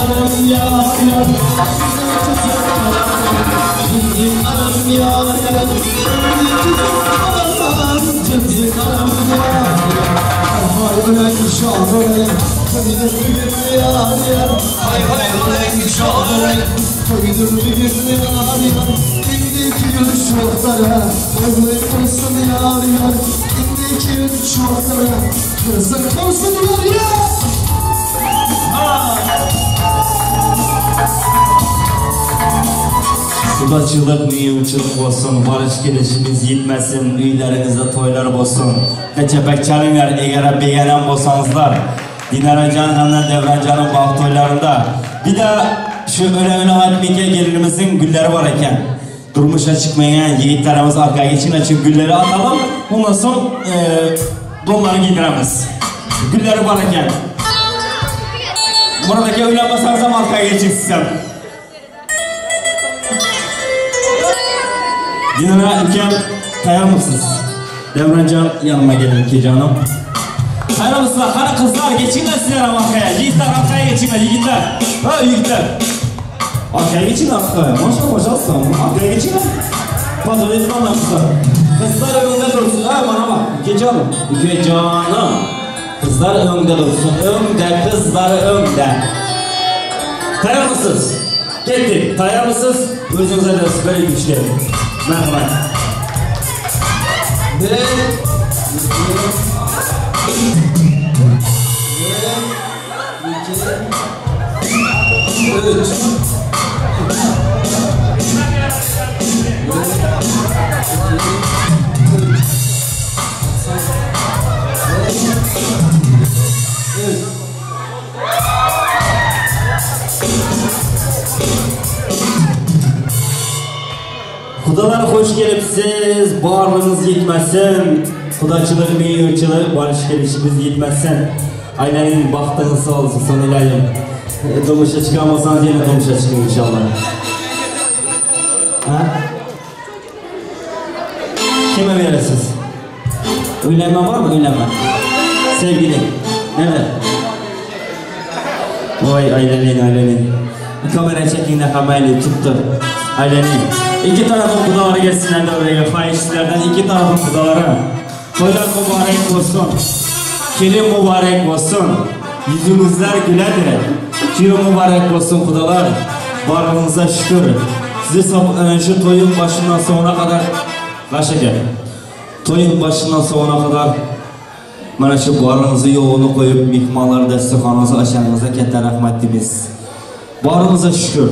Anam yar yar, anam yar yar. Anam yar yar, anam yar. Hay ölen şah ölen, toydur bugün yar yar. Hay hay ölen şah ölen, toydur bugün yar yar. İndiki yıl şortlara, kızın olsun yar yar. İndiki yıl şortlara, kızın olsun yar yar. Qudachilik, miyuvchilik bo'lsin, borish kelishimiz yetmasin, uylaringizda to'ylar bo'lsin. Chapak chalinglar, egara begaram bo'lsangizlar. Dinarajon hamda Davronjonning baxt to'ylarida. Bir de shu o'la aytmika kelinimizning gullari bor ekan. Durmuşa chiqmagan yigitlarimiz orqaga chiqinglar, shu gulları atalım. Ondan so'ng donlarni giydiramiz. Gullari bor ekan. Murod aka uylanmasangiz ham orqaga chiqsin. Dinara ukam tayyormisiz? Davronjon yanıma gelin ki canım. Tayyormisizlar? Qani qizlar geçinglar sizlar ham orqaga. Yigitlar orqaga geçinglar, yigitlar. Ha, yigitlar. Orqaga geçinglar, orqaga. Maşallah, maşallah. Orqaga geçinglar. Fazla etmem qizlar. Qizlar önünde dursun. Ha, bana bak. Ükecanım. Ükecanım. Kızlar öňde dursun. Öňde kızlar öňde. Taýýar mısınız? Ketdik. Taýýar mısınız? Özüňize de böyle güçli. Merhaba. Bir, iki, bir, iki, üç. Kudalar hoş gelipsiz, barlığınız yetmesin. Kudaçılık, meyirçilik, barış gelişimiz yetmesin. Ailenin bahtınız sağ olsun son ilayim. Durmuşa çıkamazsanız yine durmuşa çıkın inşallah. Ha? Kime verirsiniz? Öylenme var mı? Öylenme. Sevgili. Evet. Vay ailenin ailenin. Kamera çekin de kamerayı tuttu. Ailenin. İki tarafın kudaları gelsinler de oraya. Fahişlerden iki tarafın kudaları. Toylar mübarek olsun. Gelin mübarek olsun. Yüzümüzler güledir. Kilo mübarek olsun kudalar. Varlığınıza şükür. Sizi şu toyun başından sonuna kadar Başa Toyun başından sonuna kadar Mana şu barınızı yoğunu koyup mihmanlar dasturxonanızı açanınıza katta rahmat deymiz. Barımıza şükür.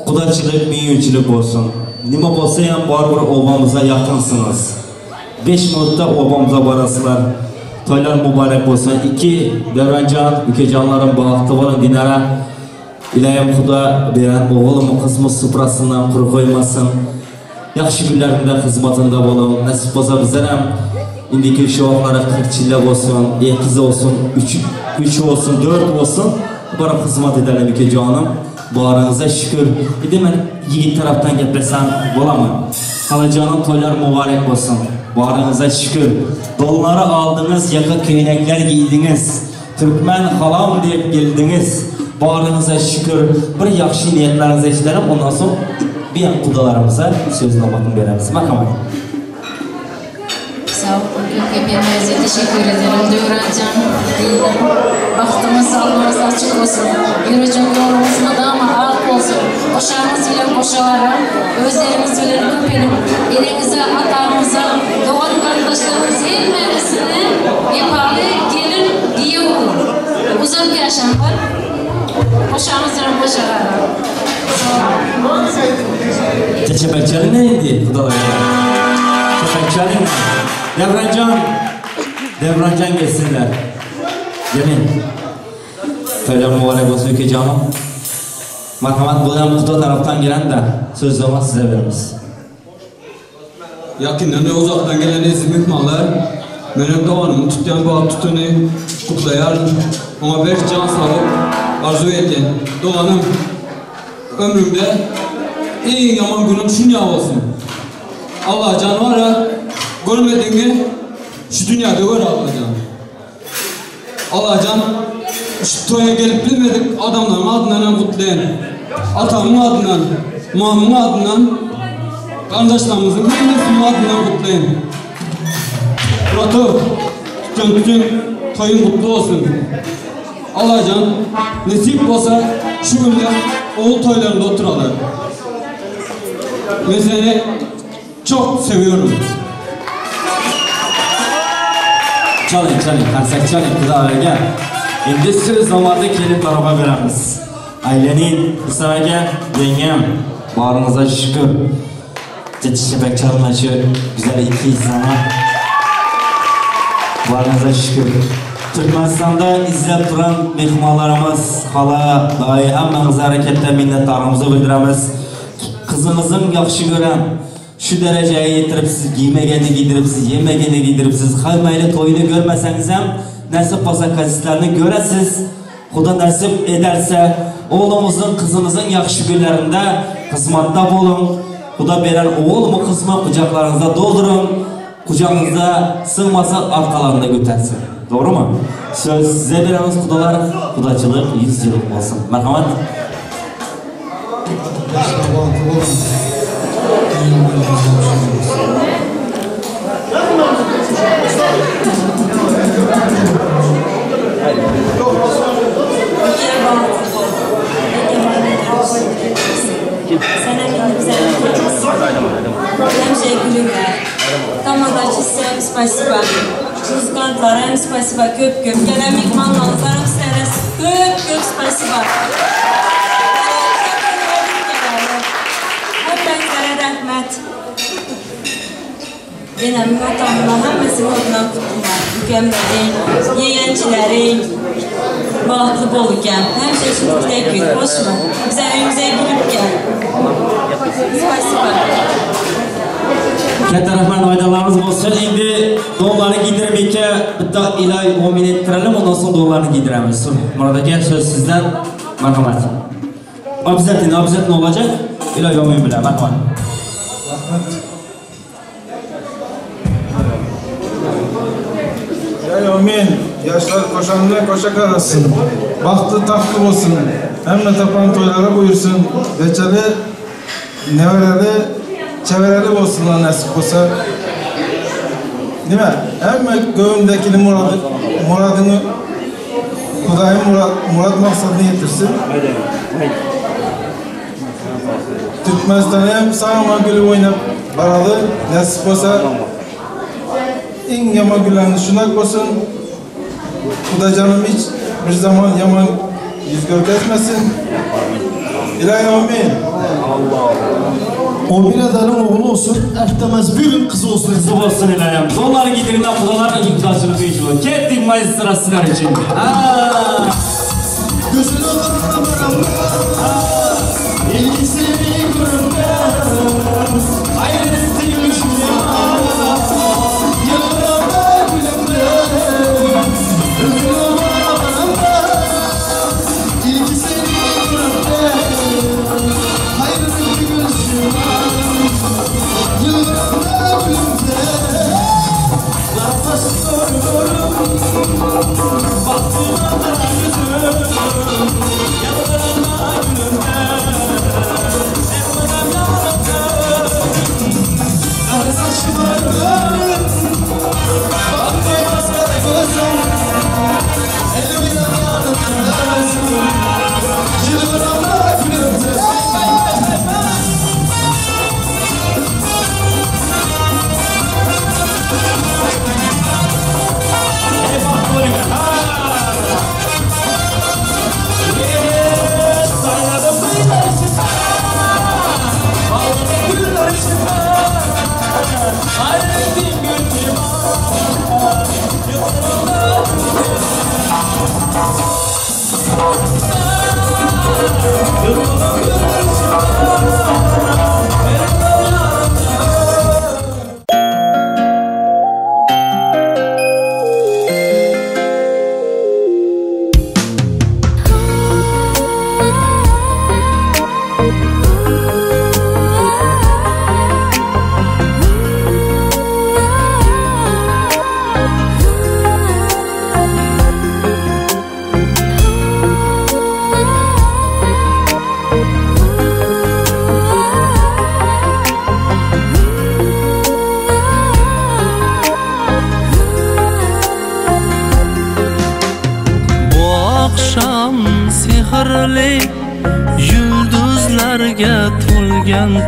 Qudachilik, miyuvchilik bo'lsin. Nima bo'lsa ham baribir obamıza yaqınsınız. 5 minutda obamıza borasizlar. Toylar mübarek bo'lsin. 2 Davronjon, ukajonlarim baxtli bo'ling Dinara. Ilayim Xudo beren o'g'limi qizmi suprasidan quruq qo'ymasin. Yaxshi kunlarimda xizmatında bo'ling. Nasib bo'lsa bizlar ham indiki shu vaqtlara 40 chilla bo'lsin, 2 olsun, 3 3 olsun, 4 olsun. Barib xizmat edelim ukajonim. Barınıza şükür. Endi men yigit tarafdan gapirsam bo'ladimi? Xalajonim to'ylar mübarek bo'lsin. Barınıza şükür. Donları aldınız, yaka köynekler giydiniz. Türkmen halam deb geldiniz. Barınıza şükür. Bir yaxshi niyatlarınızı eshitelim. Ondan so'ng bir ham qudalarimiza so'z navbatini beramiz. Marhamat. Sağ olun, hepinize teşekkür ederim. Devrancan, gelinim. Bahtımız, alnımız açık olsun. Yürüyecek yolumuz mudama ak olsun. Qoşağımız bilen qoşalara, özlerimiz bilen köpelim. Elinize, atamıza, doğan kardeşlerimiz hepsine vefalı gelin giyev olun. Uzak yaşamlar. Qoşağımız bilen qoşalara. Çepek ne indi qudalar? Çepek çalın. Devrancan, Devrancan gelsinler. Gelin. Toylar mübarek olsun ukajonim. Marhamat bu ham quda tarafdan gelen de söz zaman size veramiz. Yakından ve uzaktan gelen eziz mehmanlar, benim doğanımı tutyan bu at tutunu kutlayar, ona bir can sağlık arzu edin. Doğanım, ömrümde en yaman günüm şunya olsun. Allah can var ya, görmediğini şu dünyada gör Allah can. Allah can, şu toya gelip bilmedik adamların adından kutlayın. Atamın adından, mamamın adından, kardeşlerimizin hepsinin adından kutlayın. Murat'ı, bütün bütün toyun kutlu olsun. Allah can, nasip olsa şu günde oğul toylarında oturalım. Ve seni çok seviyorum. Çalın çalın, karsak çalın qudalarga. Endi so'z navbatni kelin tarafa beramiz. Ailenin Musa aka, yengam, barınıza şükür. Çiçek çalma şu güzel iki insana. Barınıza şükür. Türkmenistan'da izlep duran mehmanlarımız, hala, dayı, hemmenize harekette minnetdarımızı bildiremiz. Kızınızın yaxşı gören, şu dereceye yetirip siz giymegeni giydirip siz, yemegeni giydirip siz, haymaylı toyunu görmeseniz hem nasip olsa kazetlerini göresiz. Xudo nasip ederse oğlumuzun, kızımızın yaxşı günlerinde xizmatda bolun. Xudo beren oğul mu kız mı kucaklarınıza doldurun. Kucağınızda sığmasa arkalarında götürsün. Doğru mu? Söz size veremiz kudalar. Kudaçılık 100 yıllık olsun. Merhamet. Всем спасибо. Muzikantlara hem spasiba köp köp. Gelen mihmanlarımıza sizlere köp köp spasiba. Hepinizlere rahmet. Enemin atamına hemmesinin adına kutlular. Ükemlerin, yeğençilerin, bahtlı bol iken. Hemşe şu tek gün, hoş mu? Bize evimize gülüp gel. Spasiba. Katta rahmat oilalarimiz bo'lsin. Endi donlarni kiydirib bitta iloy omin ettirelim, ondan so'ng donlarni kiydiramiz. Murod aka, so'z sizdan. Marhamat. Обязательно, обязательно olacak. Iloy omin bilan, marhamat. Rahmat. Ya amin. Yaşlar koşanlar koşa karasın. Bahtı tahtlı olsun. Hem de tapan toylara buyursun. Reçeli, nevereli, çevreli olsunlar nasip olsa. Değil mi? Hem göğündekini muradı, muradını Kudayın murad, murad maksadını getirsin. Türkmenistan'a hem sağma gülü oynap baralı nasip olsa en yaman güllerini şunak olsun. Kudacanım hiç bir zaman yaman yüz görkezmesin. İlahi amin. O bir adamın oğlu olsun, ertemez bir kızı olsun. Kızı olsun ilayim. Donları giydirimden kudaların kudasını duyuşu. Kettik maestra sizler için. Gözünü İlgisini görünmez, hayretti gülüşüne. Yıllarında gülümde, gözünü İlgisini görünmez, hayretti gülüşüne. Yıllarında gülümde, yaklaşıyorum, baktıma kara gözüm, yıllarında gülümde.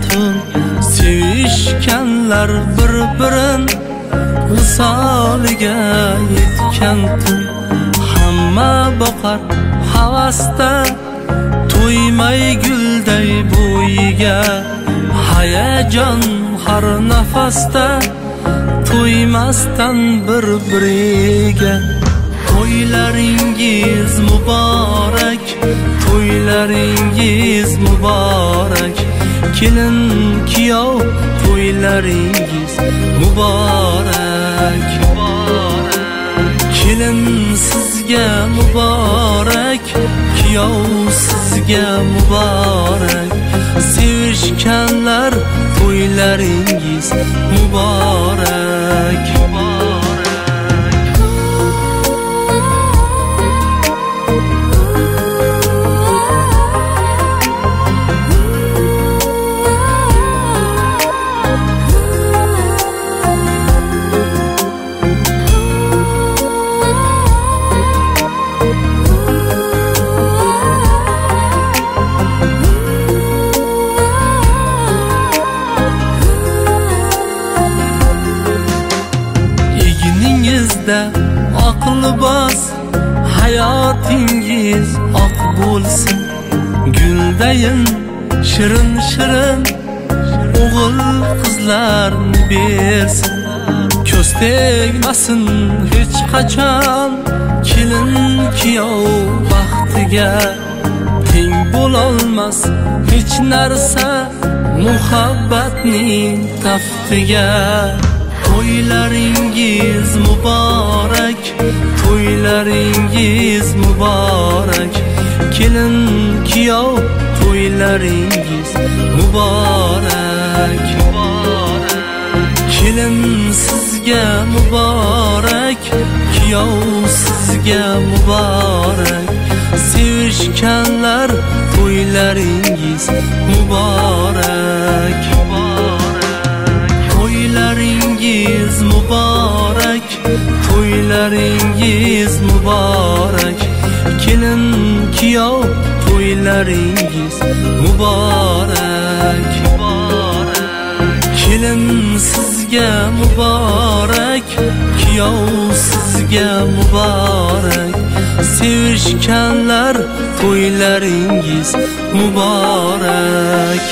Tun sevishganlar bir-birin visoliga yetgan tun. Hamma boqar havasda to'ymay gulday bo'yiga, hayajon har nafasda to'ymasdan bir-biriga. To'ylaringiz muborak, to'ylaringiz muborak, kelin kuyov to'ylaringiz muborak. Kelin sizga muborak, kuyov sizga muborak, sevishganlar to'ylaringiz muborak. Öýüňizde akylbaz Haýatyňyz ak bolsun Güldeýin şirin-şirin Ogul gyzlarny bersin Köz tegmesin hiç haçan Kelin kiýow bagtyga Teň bolalmaz hiç narsa Muhabbatning taftiga To'ylaringiz muborak To'ylaringiz muborak Kelin kuyov to'ylaringiz muborak Kelin sizga muborak Kuyov sizga muborak Sevishganlar to'ylaringiz muborak To'ylaringiz muborak To'ylaringiz muborak Kelin kuyov to'ylaringiz muborak Kelin sizga muborak Kuyov sizga muborak Sevishganlar to'ylaringiz muborak.